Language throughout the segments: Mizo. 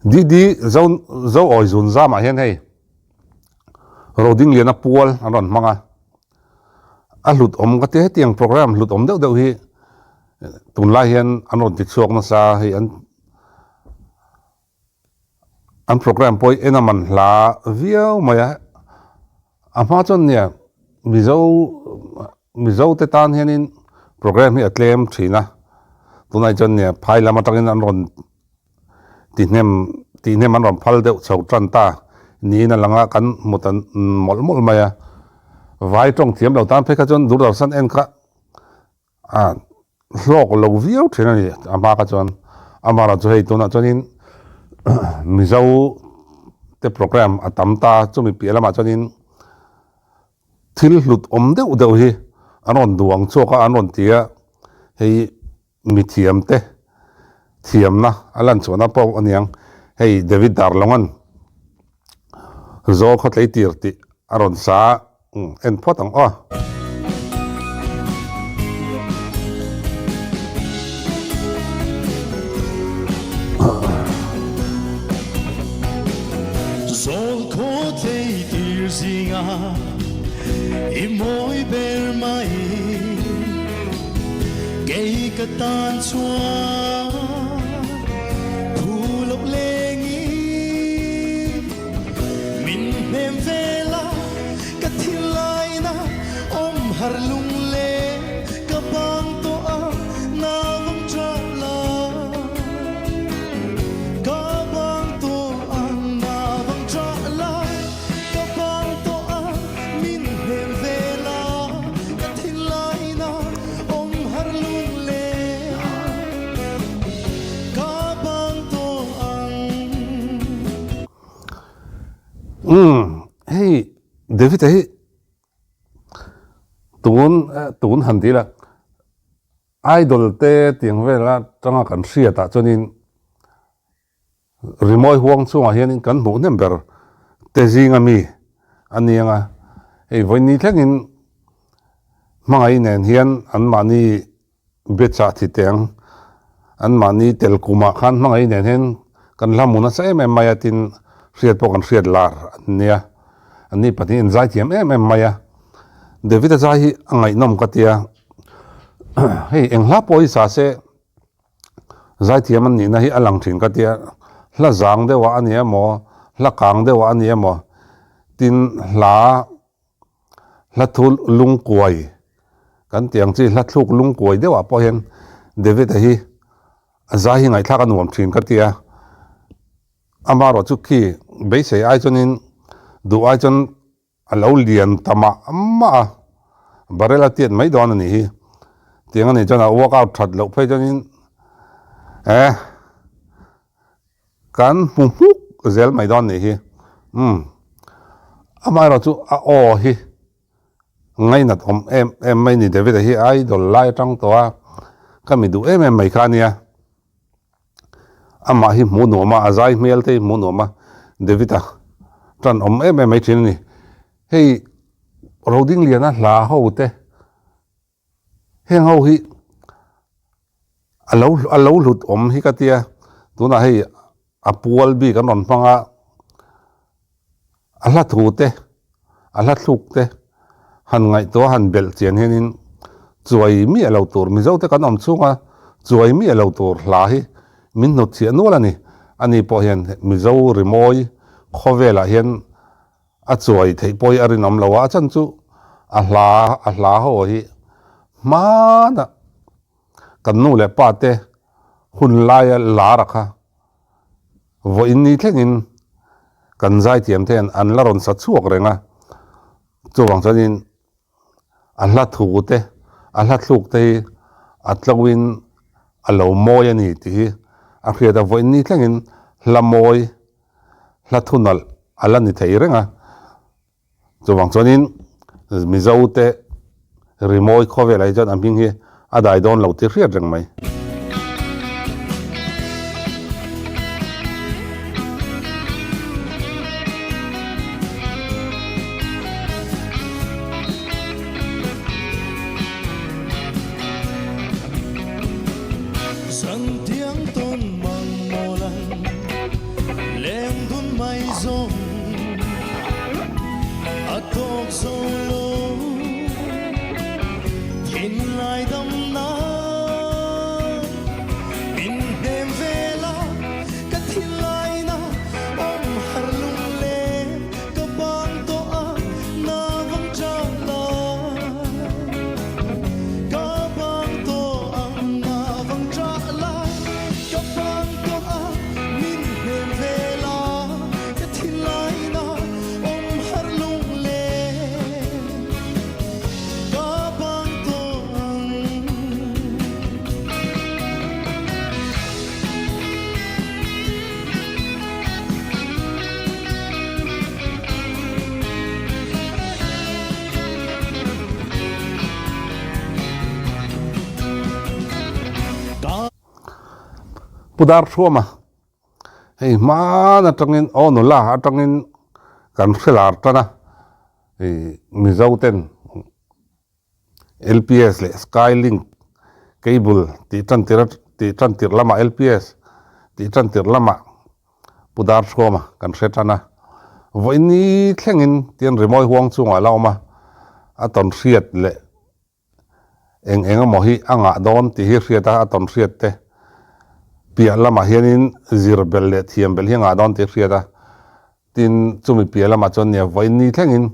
DD Zo Zoawi Zunzamah hian hei Rodingliana pual an rawn hmang a, a hlut awm ka ti hetiang program hlut awm deuh deuh hi tunlai hian an rawn ti chhuak nasa hei an an program pawh hi en a man hla viau mai a, a hma chuan nia Mizo Mizo te tan hianin program hi a tlem thin a, tunah chuan nia phai lam atangin an rawn tihnem tihnem an rawn phal deuh chho tan ta niin a lang a, kan hmu ta mawlh mawlh mai a, vai tawng thiam lo tan phei kha chuan Doordarshan en kha a hlawk lo viau thin a ni a hma kha chuan amaherawhchu chu hei tunah chuanin Mizo te program a tam ta chumi piah lamah chuanin Thil hlut awm deuh deuh hi an rawn duang chhuak a, an rawn ti a, hei mithiam te thiamna a lan chhuahna pawh a niang, hei David Darlonga'n Zawl khawtlei tir tih a rawn sa a, en phawt ang aw. Zawl khawtlei tir zinga i mawi ber mai kei ka tan chuan phu loh lengin min hnem vel a ka thinlaina awm har lungleng ka bang tawh a navawng tha la ka bang tawh a navawng tha la ka bang tawh a min hnem ve la ka thinlaina awm har lungleng ka bang tawh ang. Umm hei David-a hi tun tun han ti ila Idol te tiang vela tanga kan hriatah chuanin rimawi huang chungah hianin kan hmuh hnem ber te zinga mi a ni ang a, hei vawiin thlengin hmangaih nen hian anmahni Bechah thi teng anmahni tel kumah khan hmangaih nen hian kan hla hmu nasa em em mai a tin hriat pawh kan hriat lar an nia. Anni pahnih an zai thiam em em mai a. David-a zai hi a ngaihnawm ka tia. Hei eng hla pawh hi sa se zai thiam an nihna hi a lang thin ka tia. Hla zang deuhah a ni emaw, hla kang deuhah a ni emaw tin hla Hla thu lungkuai kan tih ang chi hla thluk lungkuai deuhah pawh hian David-a hi a zai hi ngaihthlak a nuam thin ka ti a, amaherawh chu khi beisei ai chuanin duh ai chuan a lo lian ta mah mah a, barrel a tiat mai dawn a nih hi, tiang a nih chuan a workout that loh phei chuanin eh. Kan hmu hmuk zel mai dawn nih hi. Umm. Amaherawh chu a aw hi ngainat awm em em mai ni David-a hi idol lai atang tawh a, ka mi duh em em mai kha a nia. Amah hi hmuh nuam a, a zai hmel te hi hmuh nuam a, David-a tan awm em em mai thin a ni. Hei Rodingliana hla ho te. Heng ho hi a lo a lo hlut awm hi ka tia, tunah hei a pual bik an rawn hmang a, a hla thu te, a hla thluk te han ngaihtuah han belh chian hianin chuai miah lo tur Mizo te kan awm chhunga chuai miah lo tur hla hi min hnut chhiah nual a ni. Ani pawh hian Mizo rimawi khawvelah hian A chuai theih pawh hi a rinawm lo a, a chan chu a hla a hla ho hi hmanah kan nu leh pa te hun laia lar a kha vawiin ni thlengin kan zaithiam te hian an la rawn sa chhuak reng a, chuvang chuanin A hla thu te, a hla thluk te hi a tloin a lo mawi a ni tih hi a hriat a, vawiin ni thlengin hla mawi, hla thu nalh a la ni thei reng a. Chuvang chuanin Mizo te rimawi khawvelah hi chuan a hming hi a dai dawn lo tih hriat reng mai. zawng a tawk zo lo thinlai damna min hnem vel a ka thinlaina awm har lunglen ka bang tawh a na vang chang la ka bang tawh ang na vang chah la ka bang tawh a min hnem vel a ka thinlaina awm har lunglen ka bang tawh ang. Pu Darthuama, hei hman atangin aw nula atangin kan hre lar tan a, ih Mizo ten LPS leh Skylink cable tih tan tir tih tan tirh lamah LPS tih tan tirh lamah Pu Darthuama kan hre tan a. Vawiini thlengin tian rimawi huang chungah a la awm a, a tawn hriat leh eng eng emaw hi a ngah dawn tih hi hriat a, a tawn hriat te piah lamah hianin zir belh leh thiam belh hi a ngah dawn tih hriat a. Tin, chumi piah lamah chuan nia vawiin ni thlengin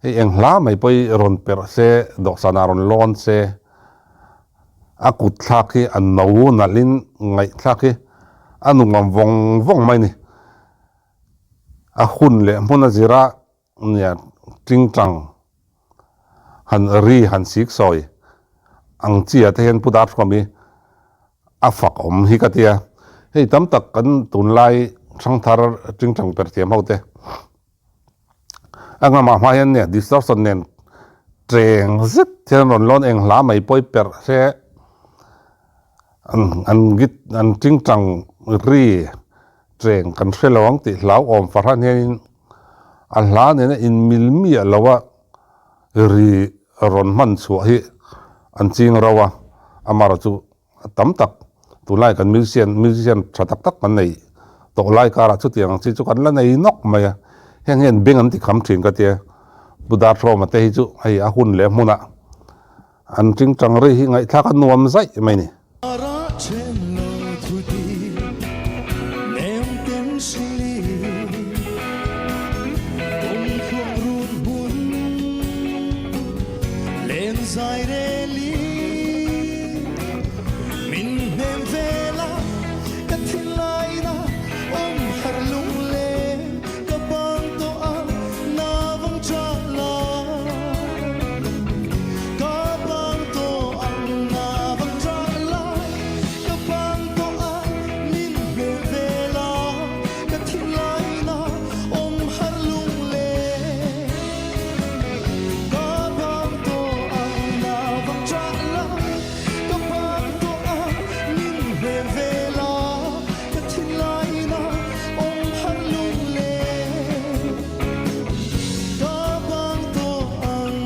hei eng hla mai pawh hi rawn perh se, dawhsanah rawn lawn se, a kut thlak hi a no nalhin ngaihthlak hi a nuam vawng vawng mai a ni. A hun leh hmun a zira nia tingtang han ri han sik sawi ang chi ah te hian Pu Darthuam hi a fak awm hi ka tia. Hei tam tak kan tunlai hrangthar tingtang per thiam ho te a ngamah hma hian nia distortion nen teng zet hian rawn lawn eng hla mai pawi perh se an an an tingtang ri Cheng kan hre lo ang tih hlauhawm fahran hianin a hla nena inmil miah lo a ri rawn hman chhuah hi an ching rau a, amaherawh chu tam tak tunlai kan musician musician tha tak tak kan nei tawh lai karah chutiang ang chi chu kan la nei nawk mai a, heng hian beng an ti kham thin ka tia Pu Darthawma te hi chu hei a hun leh hmunah An tingtang ri hi ngaihthlak a nuam zaih mai ni. Ka bang tawh ang na vang ṭah lai Ka bang tawh a min hmel ve la Ka thinlai na awm har lunglen Ka bang tawh ang na vang ṭah lai Ka bang tawh a min hmel ve la Ka thinlai na awm har lunglen Ka bang tawh ang.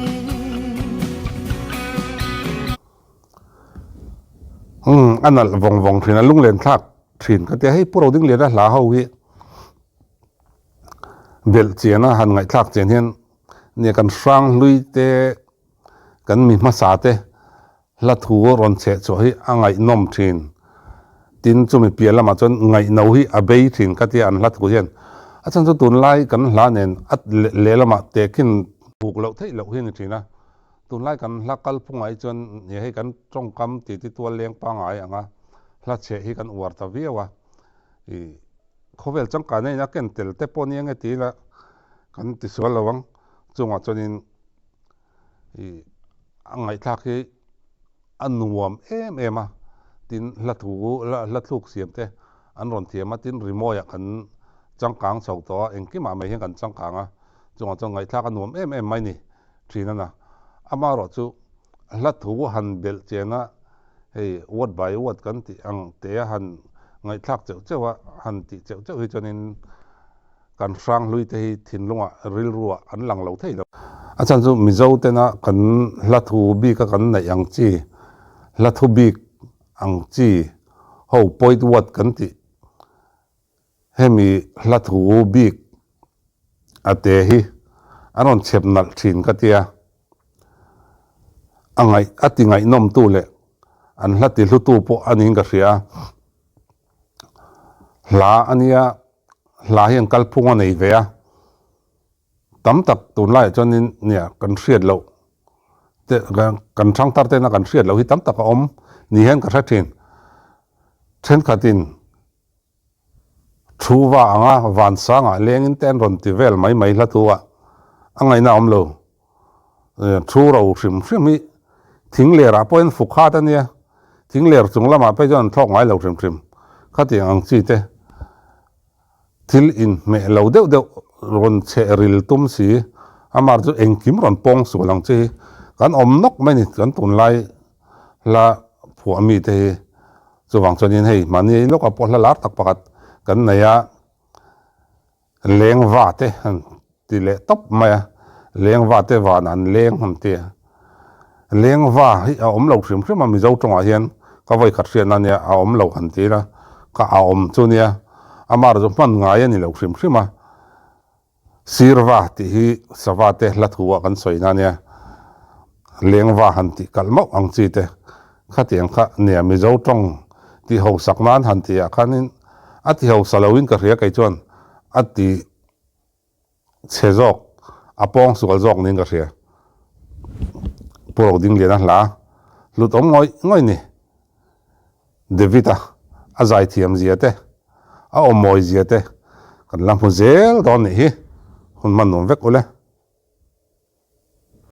Umm a nalh vawng vawng thin a lunglen thlak thin ka tia hei Pu Rodingliana hla ho hi belh chian a han ngaihthlak chian hian nia kan hrang hlui te kan mi hmasa te Hla thu rawn chheh chhuah hi a ngaihnawm thin. Tin, chumi piah lamah chuan ngaihno hi a bei thin ka tia an hla thu hian. A chhan chu tunlai kan hla nen a lehlamah tehkhin buk loh theih loh hi a ni thin a. Tunlai kan hla kalphungah hi chuan nia hei kan tawngkam ti ti tual leng pangngai ang a, hla chheh hi kan uar ta viau a. Ih, khawvel changkanna in a ken tel te pawh nia nge ti ila kan tisual lo ang. Chungah chuanin ih a ngaihthlak hi a nuam em em a, tin hla thu hla thluk siam te an rawn thiam a, tin rimawiah kan changkang chho tawh a, engkimah mai hian kan changkang a, chungah chuan ngaihthlak a nuam em em mai ni thin a na. Amaherawh chu hla thu han belh chen a, hei word by word kan tih ang te a han ngaihthlak cheuh cheuh a, han tih cheuh cheuh hi chuanin Kan hranghlui te hi thinlungah rilruah an lang lo thei lo. A chhan chu Mizo tena kan hla thu bika kan neih ang chi, hla thu bik ang chi ho poet word kan tih hemi hla thu bik. a te hi an rawn chhep nalh thin ka tia. A ngaih a ti ngaihnawmtu leh an hla ti hlutu pawh a niin ka hria a. Hla a nia, hla hian kalphung a nei ve a. Tam tak tunlaiah chuanin nia kan hriat loh te kan thangthar tena kan hriat loh hi tam tak a awm ni hian ka hre thin. Thenkhatin thu va anga vansangah lengin te an rawn ti vel mai mai hla thu a, a ngaihna a awm lo. Thu ro hrim hrim hi thing lerah pawh hian fuk hat a nia, thing ler chung lamah phei chuan an thlawk ngai lo hrim hrim. Khatiang ang chi te thil inhmeh lo deuh deuh rawn cheh ril tum si, amah chu engkim rawn pawng sual ang che hi kan awm nawk mai a ni kan tunlai hla phuah mi te hi. Chuvang chuanin hei mahni lawkah pawh hla lar tak pakhat kan nei a, lengva te han ti leh tawp mai a, lengva te vanah an leng han ti a, lengva hi a awm lo hrim hrim a Mizo tawngah hian ka vawi khat hriatna ania a awm lo han ti ila ka a awm chu nia amaherawhchu hman ngai a ni lo hrim hrim a. Sirva tih hi sava te hla thu ah kan sawi na nia, lengva han tih kalh mauh ang chi te khatiang kha nia Mizo tawng tih hausak nan han tih ah khanin a ti hausa lo in ka hria kei chuan a ti chhe zawk a pawng sual zawk niin ka hria. Pu Rodingliana hla hlut awm ngawih ngawih ni. David-a a zaithiam zia te, a awm mawi zia te kan la hmu zel dawn nih hi, hun hman nuam vek ule.